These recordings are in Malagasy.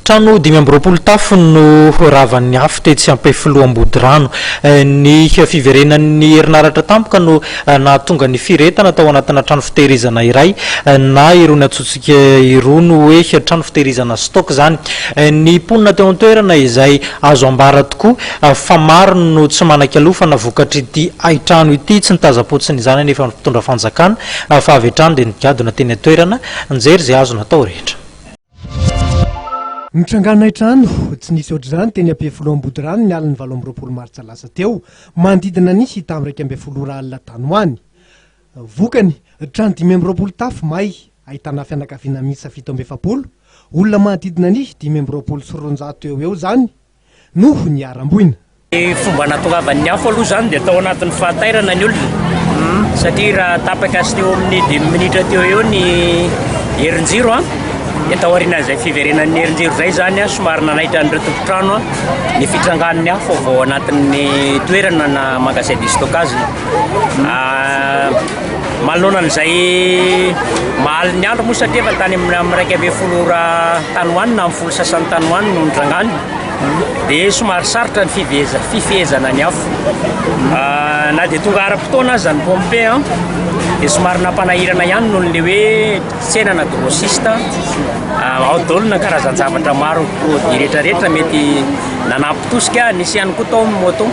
Trano 25 tafo no ravan'ny afo tetsy Ampefiloha Ambodirano. Ny fiverenan'ny herinaratra tampoka no nahatonga ny firehetana tao anatina trano fitehirizana iray na irony antsointsika irony hoe trano fitehirizana stock izany. Ny mponina teo an-toerana izay azo ambara tokoa fa maro no tsy manan-kialofana vokatr'ity haintrano ity. Tsy nitazam-potsiny izany anefa ny mpitondra fanjakana fa avy hatrany dia nigadona teny an-toerana nijery izay azo natao rehetra. Nitrangana haintrano tsy nisy ohatr'izany teny Ampefiloha Ambodirano ny alin'ny 28 martsa lasa teo, manodidina ny tamin'ny 11 ora alina tany ho any. Vokany, trano 25 tafo may, ahitana fianakaviana miisa 47, olona manodidina ny 225 eo ho eo izany, no niharam-boina. Ny fomba nahatongavan'ny afo aloha izany dia tao anatin'ny fahatairana ny olona satria raha tapaka sy teo amin'ny dimy minitra teo eo ny herinjiro a dia tao aorianan'izay fiverenan'ny herinjiro izay izany a somary nanaitra an'ireo tompon-trano a ny fitrangan'ny afo avy ao anatin'ny toerana na magasin de stockage. Manoloana an'izay mahalin'ny andro moa satria efa tany amin'ny amin'ny 11 ora tany ho any na amin'ny folo sasany tany ho any no nitrangany dia somary sarotra ny fiveza fifehezana ny afo. Na dia tonga ara-potoana aza ny pompe an dia somary nampanahirana ihany noho ny hoe tsena na grossiste ao daholo na karazan-javatra maro produit rehetrarehetra mety nanampy tosika, nisy ihany koa tao ny moto,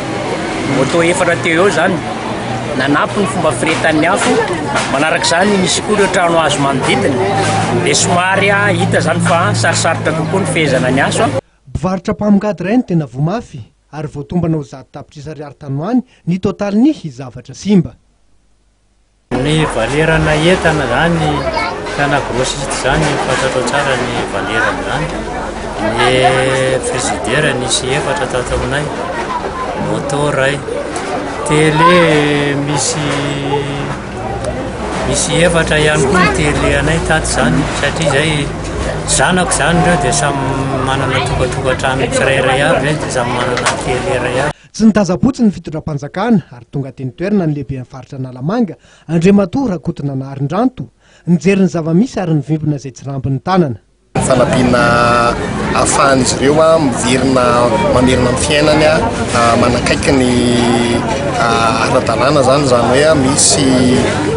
moto efatra teo eo izany. Nanampy ny fomba firehetan'ny afo. Manaraka izany, nisy koa ireo trano hazo manodidina dia somary hita izany fa sarosarotra kokoa ny fehezana ny aso. Mpivarotra mpamongady iray no tena voa mafy ary voatombana ho 100 tapitrisa ariary tany ho any ny totalin'ny zavatra simba. Ny valerana entana zany tana grossiste zany fantatrao tsara ny valerany zany. Ny frigidaire nisy efatra tato aminay, moto iray, télé misy misy efatra ihany koa ny télé anay tato zany satria zay zanako zany ireo dia samy manana tokatokantrano tsirairay avy zay dia samy manana télé iray avy. Tsy nitazam-potsiny ny fitondram-panjakana ary tonga teny toerana ny lehiben'ny faritra Analamanga, Andriamatoa Rakotonanahary Ndranto, nijery ny zava-misy ary nivimbina izay tsy rambin'ny tanana. Fanampiana ahafahan'izy ireo miverina mamerina ny fiainany manakaiky ny ara-dalàna izany, izany hoe misy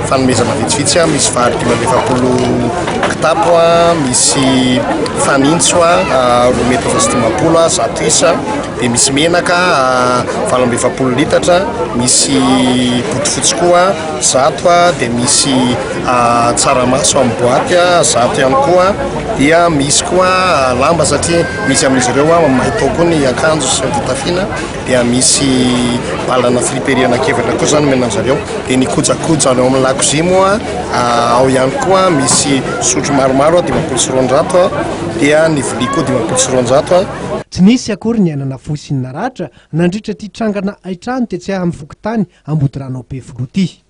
fanomezana vitsivitsy, misy vary 45 kitapo, misy fanitso roa metatra sy 50, 100 isa. dia misy menaka 48 litatra, misy bodofotsy koa 100, dia misy tsaramaso amin'ny boaty 100 ihany koa, dia misy koa lamba satria misy amin'izy ireo mahay tao koa ny akanjo sy ny fitafiana, dia misy balana friperie anankiefatra koa izany omena an-dry zareo, dia ny kojakoja ao amin'ny lakozia moa ao ihany koa misy sotro maromaro 250, dia ny vilia koa 250. Tsy nisy akory ny aina nafoy sy ny naratra nandritra ity trangana haintrano tetsy amin'ny fokontany Ambodirano Ampefiloha ity.